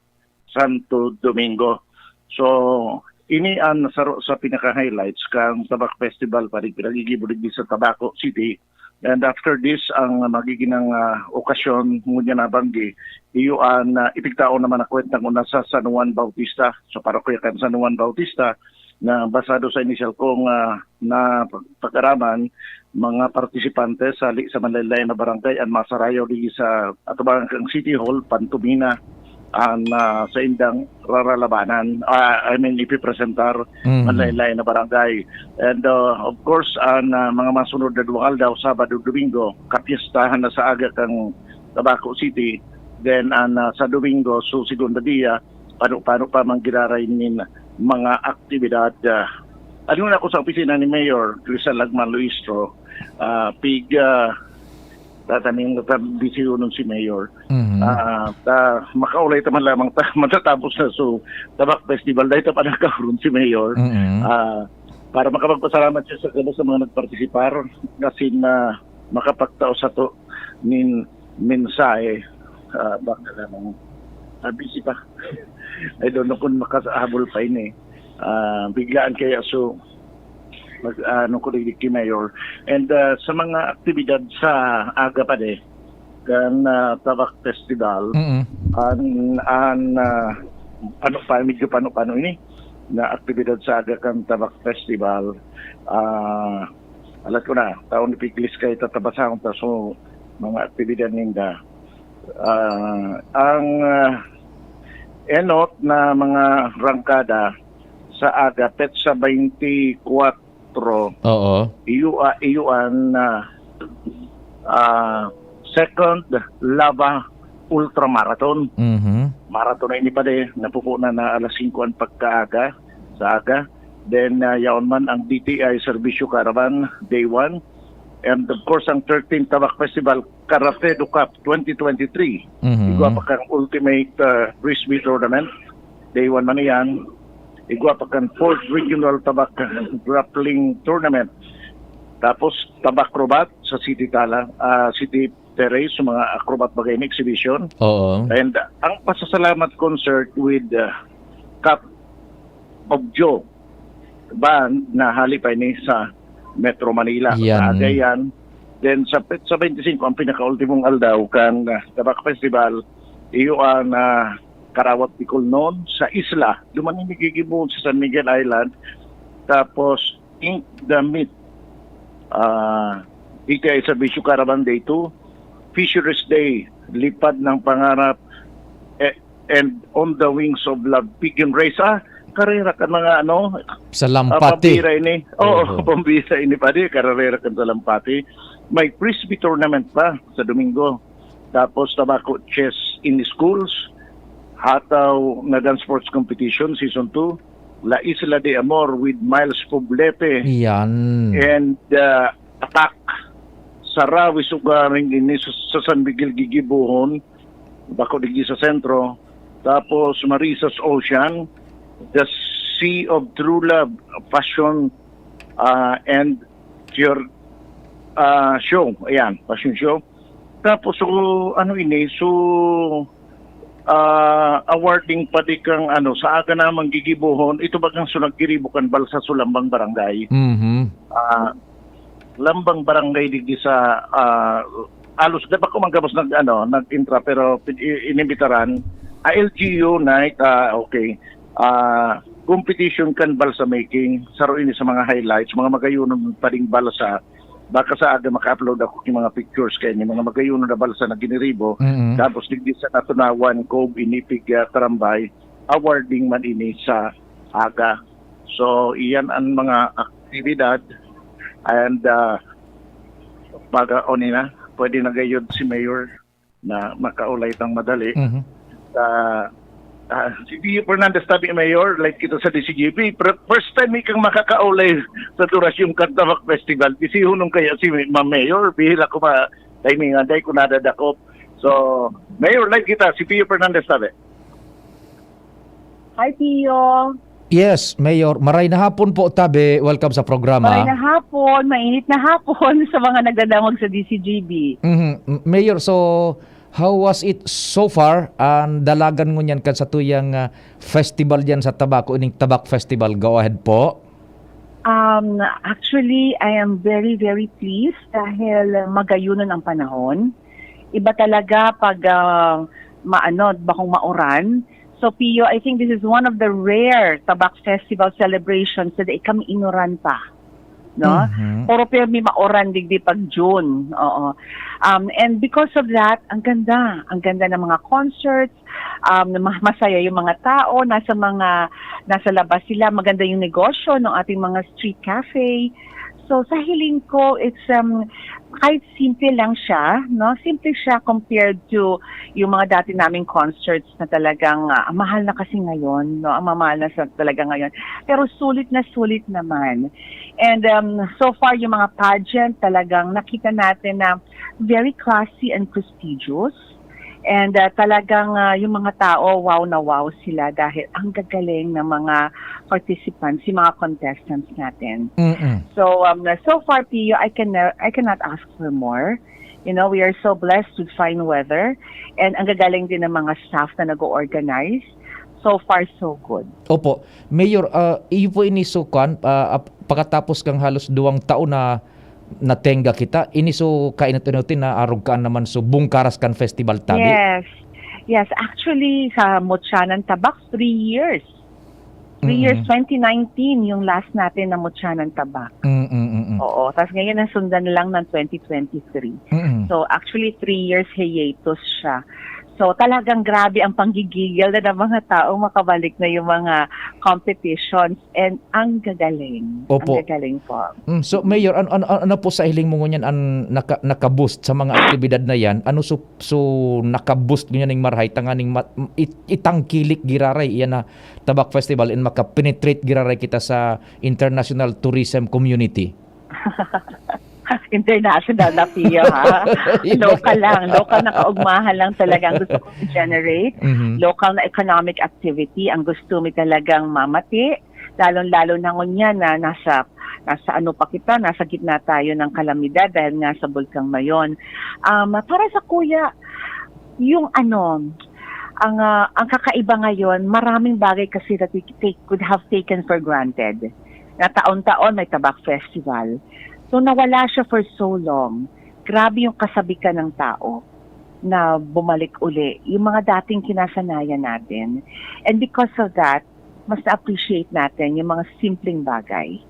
Santo Domingo. So, ini an saro sa pinaka-highlights kan Tabak Festival, pare, pinagigibo digdi sa Tabaco City. And after this, ang magiging ang ah, okasyon, ngunyan na banggi, iyo an ah, ipigtao naman na kwentang una sa San Juan Bautista, sa parokya kan San Juan Bautista, na basado sa inisyal kong ah, na pag-araman, mga partisipante sali sa manlain-lain na barangay ang masarayaw digdi sa atubangan kan City Hall, pantomina ang ah, sa indang raralabanan, ah, I mean, ipipresentar Mhm. manlain-lain na barangay. And uh, of course, ang uh, mga masunod na duwang aldaw, Sabado, Domingo, kapiestahan na sa aga kang Tabaco City. Then, ang uh, sa Domingo, so segunda dia, pano-pano pa man giraray nin mga aktibidad. Uh, ano na ako sa opisina ni Mayor Crisan Lagman Luistro, uh, pig uh, tataning na busy yun si Mayor. Mhm. Ah, ta, makaulay ta man lamang ta, matatapos na so Tabak Festival, dahil ta pa nagkaroon si Mayor. Mhm. Ah, para makapagpasalamat siya sa, sa mga nagpartisipar, kasi na makapagtao sa to nin mensahe. Ah, baka lamang, ah, busy pa. I don't know kung makahabol pa ini. Ah, biglaan kaya so mag, ano ko digdi ki Mayor. And ah, sa mga aktibidad sa aga pa de, kan ah, Tabak Festival, Mhm. an an ah, ano pa, medyo pano-pano ini na aktibidad sa aga kan Tabak Festival. Ah, alas ko na, taon ni Piglis kay tatabasahon ta, so mga aktibidad ninda. Ah, ang ah, enot na mga rangkada sa aga, petsa twenty-four, Oo. iyo, ah, iyo an ah, ah, second Lava Ultra Marathon. Mhm. Marathon na ini pa de, napupunan na alas singko an pagkaaga, sa aga. Then, ah, yaon man ang D T I Serbisyo Caravan, day one. And of course, ang thirteenth Tabak Festival, Carafedo Cup twenty twenty-three. Mhm. Igwa pa kang Ultimate ah, Frisbee Tournament, day one man iyan. Igwa pa kang fourth Regional Tabak Grappling Tournament. Tapos, Tabak Robat sa City Tala, ah, City Terrace, sa mga acrobat bagay na exhibition. Oo. And ang pasasalamat concert with uh, Cup of Joe Band na hali pa ini sa Metro Manila. Yan. Sa aga yan. Then sa, sa twenty-five, ang pinakaultimong aldaw kan uh, Tabak Festival, iyo ang uh, Karawat Bicol noon sa isla. Duman ini gigibo sa San Miguel Island. Tapos, Ink the Myth. Ah, D T I Serbisyo Caravan Day two, Fisheries Day, Lipad ng Pangarap, eh, and On the Wings of Love, Pigeon Race. Ah, karera kan mga ano, ah, Salampati. Pambira ini. Oo, Oho. Pambira ini, padi, karera kan Salampati. May frisbee tournament pa sa Domingo. Tapos Tabaco Chess in Schools, Hataw Nagan Sports Competition Season two, La Isla de Amor with Miles Poblete, Yan. and uh, Attack. Sarawi sugaring ini sa, sa San Miguel gigibohon, bako digdi sa sentro. Tapos Marisa's Ocean, The Sea of True Love, Fashion uh, and Your uh, Show. Ayan, Fashion Show. Tapos, so, ano ini, so, ah, awarding pa di kang, ano, sa aga namang gigibohon, ito bagang sunag giribo kan balsa sa lambang barangay. Mhm. Ah, lambang barangay digdi sa, ah, alos, di ba ko man gabos nag, ano, nag-intra, pero pin-, i-, inimbitaran, ah, L G U night, ah, okay. Ah, competition kan balsa making, saro ini sa mga highlights, mga magayunon pa ding balsa, baka sa aga maka-upload ako ng mga pictures kay ni mga magayunon na balsa na giniribo. Mhm. Tapos digdi sa Natunawan, Cove, Inipig, ah, Tarambay, awarding man ini sa aga. So, iyan ang mga aktibidad and uh, pag uh, na, pwede na gayod si Mayor na makaulay tang madali. Mhm. Sa ah, si Pio Fernandez tabi Mayor, like kita sa D C G P, pero first time ikang makakaulay sa durasyon kan Tabak Festival. Bisihon nung kaya si Ma Mayor, bihila ko ma timing anday ko nadadakop. So, Mayor, like kita, si Pio Fernandez tabi. Hi, Pio. Yes, Mayor. Maray na hapon po, tabi. Welcome sa programa. Maray na hapon, mainit na hapon sa mga nagdadangog sa D C G B. Mhm. M- Mayor, so how was it so far? Ang dalagan ngunyan kan satuyang ah, festival diyan sa Tabaco, ining Tabak Festival. Go ahead po. Um, actually, I am very, very pleased dahil magayunon ang panahon. Iba talaga pag ah, maano, bakong mauran. So, Pio, I think this is one of the rare Tabak Festival celebrations na di kami inuran pa. No? Mhm. Puro pirmi mauran digdi pag June. Oo. Um, and because of that, ang ganda. Ang ganda ng mga concerts. Um, ma- masaya yung mga tao. Nasa mga, nasa labas sila. Maganda yung negosyo ng ating mga street cafe. So, sa hiling ko, it's um, kahit simple lang siya, no? Simple siya compared to yung mga dati naming concerts na talagang ah, mahal na kasi ngayon, no? Ang mamahal na sa, talaga ngayon. Pero sulit na sulit naman. And um, so far, yung mga pageant, talagang nakita natin na very classy and prestigious. And uh, talagang uh, yung mga tao, wow na wow sila dahil ang gagaling ng mga participants, yung mga contestants natin. Mm-mm. So, um, so far, Pio, I can I cannot ask for more. You know, we are so blessed with fine weather and ang gagaling din ng mga staff na nag-organize. So far, so good. Opo. Mayor, ah, iyo po ini sukan, ah, ap- pagkatapos kang halos duwang taon na natenga kita, ini so kainot-inotin na arog kaan naman so bungkaras kan festival tabi. Yes. Yes, actually, sa Mutyanan Tabak, three years. Three years, Mm-mm. twenty nineteen yung last natin na Mutyanan Tabak. Mm-mm-mm. Oo, tapos ngayon nasundan lang ng twenty twenty-three. Mm-mm. So actually three years hiatus siya. So talagang grabe ang panggigigil na ng mga tao makabalik na yung mga competitions and ang gagaling. Opo. Ang gagaling po. Mm, so Mayor, ano, ano, ano po sa hiling mo ngunyan ang naka, naka-boost sa mga aktibidad na yan? Ano so, so naka-boost ngunyan ning marahay tanganing ma, it, itangkilik giraray iyan na Tabak Festival and maka-penetrate giraray kita sa international tourism community? International na, Pio, ha? Iba. Local lang. Local na kaugmahan lang talaga ang gusto kong generate. Mhm. Local na economic activity ang gusto mi talagang mamati. Lalong-lalo na ngunyan na nasa, nasa ano pa kita, nasa gitna tayo ng kalamidad dahil nga sa Bulkang Mayon. Um, para sa kuya, yung ano, ang ah, ang kakaiba ngayon, maraming bagay kasi that we take, could have taken for granted. Na taon-taon may Tabak Festival. So nawala siya for so long. Grabe yung kasabikan ng tao na bumalik uli. Yung mga dating kinasanayan natin. And because of that, mas na-appreciate natin yung mga simpleng bagay.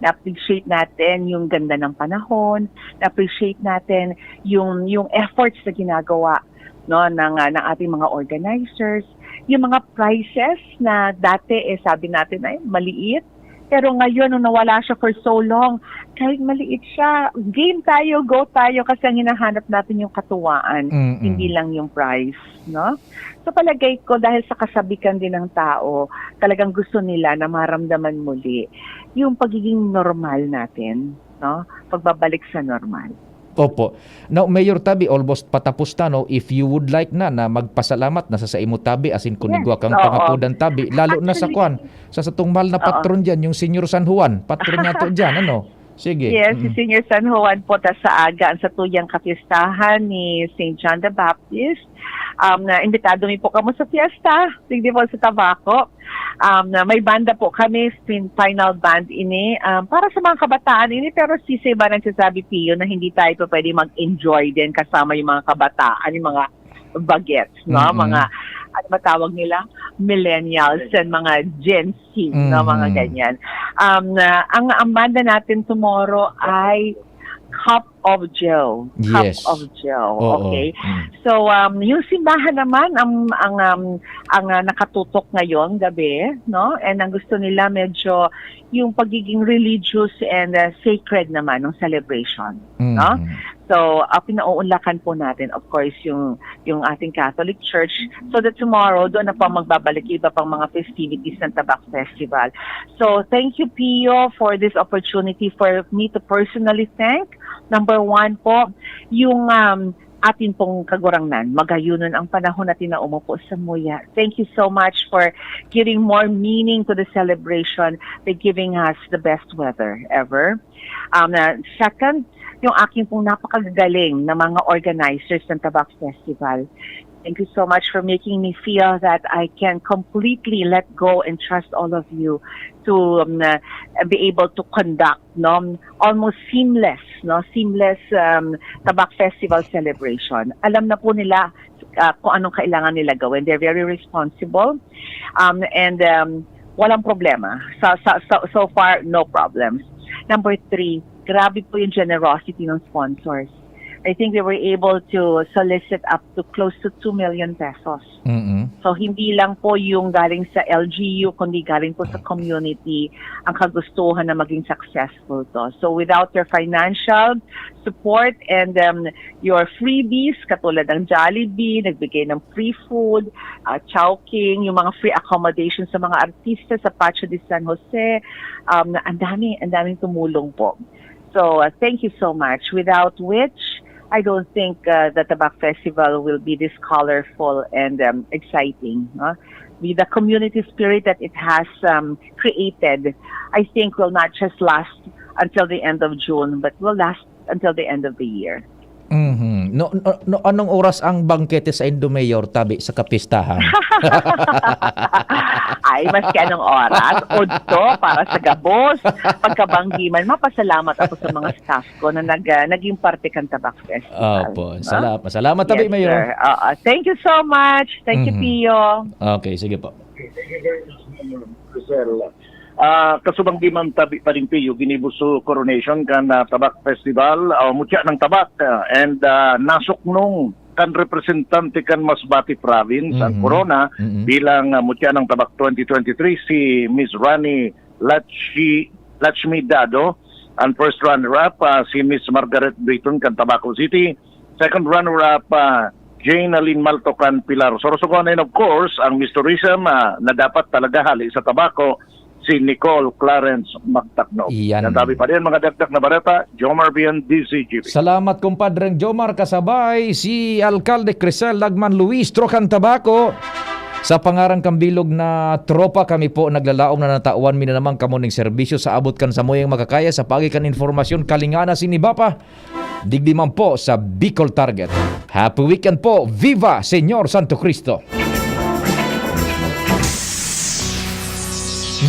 Na-appreciate natin yung ganda ng panahon, na-appreciate natin yung, yung efforts na ginagawa, no, ng, ah, ng ating mga organizers. Yung mga prizes na dati, eh, sabi natin, "Ay, maliit." Pero ngayon, nung nawala siya for so long, kahit maliit siya, game tayo, go tayo, kasi ang hinahanap natin yung katuwaan, Mm-mm. hindi lang yung prize, no? So, palagay ko, dahil sa kasabikan din ng tao, talagang gusto nila na maramdaman muli yung pagiging normal natin, no? Pagbabalik sa normal. Opo. Now, Mayor Tabi, almost patapos ta, no? If you would like na, na magpasalamat na sa saimo tabi, asin kun Yes, igwa kang oo. pangapodan tabi, lalo na sa Actually, kwan, sa satong mahal na oo. patron dyan, yung Senior San Juan, patron nato dyan, ano? Sige. Yes, si Mm. Senior San Juan po, ta sa aga, ang satuyang kapistahan ni Saint John the Baptist. Um, na imbitado mi po kamo sa fiesta, digdi po sa Tabaco. Um, na may banda po kami, fin-, final band ini, um, para sa mga kabataan ini, pero sisay ba nagsasabi, Pio, na hindi tayo pa pwede mag-enjoy din kasama yung mga kabataan, yung mga bagets, no? Mm-mm. Mga, ano ba tawag nila? Millennials and mga Gen Z, no? Mga Mm-hmm. ganyan. Um, na, ang, ang banda natin tomorrow ay Cup of Joe. Cup Yes. of Joe. Oo. Okay. Mm. So, um, yung simbahan naman, ang, ang, um, ang, ah, nakatutok ngayon, gabi, no? And ang gusto nila, medyo yung pagiging religious and, ah, sacred naman ng celebration, no? Mm. So, ah, pinauunlakan po natin, of course, yung, yung ating Catholic Church, so that tomorrow, doon na po magbabalik iba pang mga festivities ng Tabak Festival. So, thank you, Pio, for this opportunity for me to personally thank. Number one po, yung, um, atin pong Kagurangnan. Magayunon ang panahon na tinao mo po sa muya. Thank you so much for giving more meaning to the celebration by giving us the best weather ever. Um, na second, yung aking pong napakagaling na mga organizers ng Tabak Festival. Thank you so much for making me feel that I can completely let go and trust all of you to, um, uh, be able to conduct, no, almost seamless, no, seamless, um, Tabak Festival celebration. Alam na po nila, uh, kung anong kailangan nila gawin. They're very responsible, um, and, um, walang problema. Sa, sa, sa, so far, no problems. Number three, grabe po yung generosity ng sponsors. I think we were able to solicit up to close to two million pesos. Mm-mm. So, hindi lang po yung galing sa L G U, kundi galing po sa community ang kagustuhan na maging successful to. So, without your financial support and, um, your freebies, katulad ng Jollibee, nagbigay ng free food, ah, Chowking, yung mga free accommodation sa mga artista sa Patio de San Jose, um, ang dami, ang daming tumulong po. So, uh, thank you so much. Without which, I don't think, uh, the Tabak Festival will be this colorful and, um, exciting, no? With the community spirit that it has, um, created, I think will not just last until the end of June, but will last until the end of the year. Mhm. No, no, no, anong oras ang bangkete saindo, Mayor, tabi sa kapistahan? Ay, maski anong oras, udto para sa gabos. Pagkabanggi man, mapasalamat ako sa mga staff ko na nag-, ah, naging parte kan Tabak Festival, Opo. no? Sala-, salamat tabi, Yes, Mayor. sir. Oo. Thank you so much. Thank you, Mhm. Pio. Okay, sige po. Okay, thank you very much, Mayor Giselle. Ah, kasubang di man tabi pa rin, Pio, ginibo sa coronation kan, ah, Tabak Festival, ah, mutya ng tabak, ah, and, ah, nasuknong kan representante kan Masbate Province ang Mhm. corona Mhm. bilang, ah, mutya ng tabak twenty twenty-three, si Miss Rani Lachi-, Lachmi Dado, ang first runner-up, ah, si Miss Margaret Briton kan Tabaco City, second runner-up, ah, Jane Aline Malto kan Pilar Sorsogon, and of course, ang Miss Tourism, ah, na dapat talaga hali sa Tabaco, si Nicole Clarence Magtakno. Iyan. Yan tabi pa rin, mga dagdag na bareta, Jomar Bian, D Z G B. Salamat, kumpadreng Jomar, kasabay si Alkalde Crisel Lagman Luis, Trokan Tabaco. Sa pangaran kan bilog na tropa, kami po naglalaom na natawan mi na naman kamo ning serbisyo sa abot kan samuyang makakaya sa paagi kan impormasyon, kalinga na siniba pa. Digdi man po sa Bicol Target. Happy weekend po! Viva Señor Santo Cristo!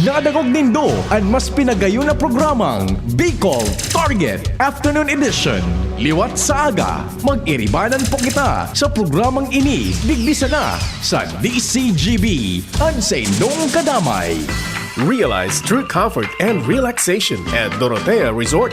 Nadangog nindo an mas pinagayon na programang Bicol Target Afternoon Edition. Liwat sa aga, mag-iribanan po kita sa programang ini, digdi sana sa D C G B, an saindong kadamay. Realize true comfort and relaxation at Dorotea Resort